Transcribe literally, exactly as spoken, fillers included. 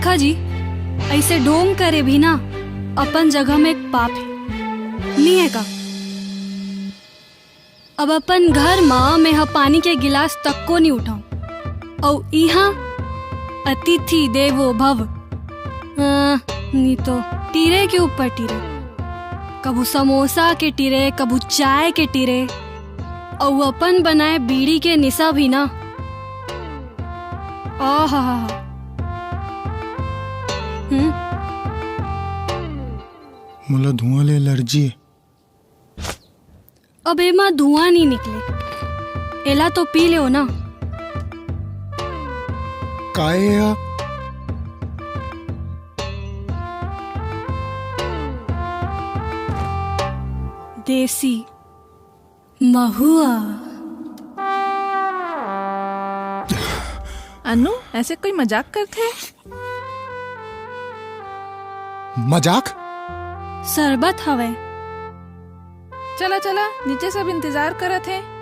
देखा जी, ऐसे ढोंग करे भी ना अपन जगह में एक पाप है, नहीं है का? अब अपन घर म मेंह पानी के गिलास तक को नहीं उठाऊं, अउ इहां अतिथि देवो भव। अ, नहीं तो टिरे के ऊपर टिरे, कभू समोसा के टिरे, कभू चाय के टिरे, अउ अपन बनाए बीड़ी के निशा भी ना। आहा। हम्म। मोला धुआं ले एलर्जी हे। अब एमा धुआं नहीं निकले, एला तो पी लेओ ना। काय हे या? देसी महुआ। अनु, ऐसे कोई मजाक करथे? मजाक? शरबत हवय। चला, चला, नीचे सब इंतजार करत हे।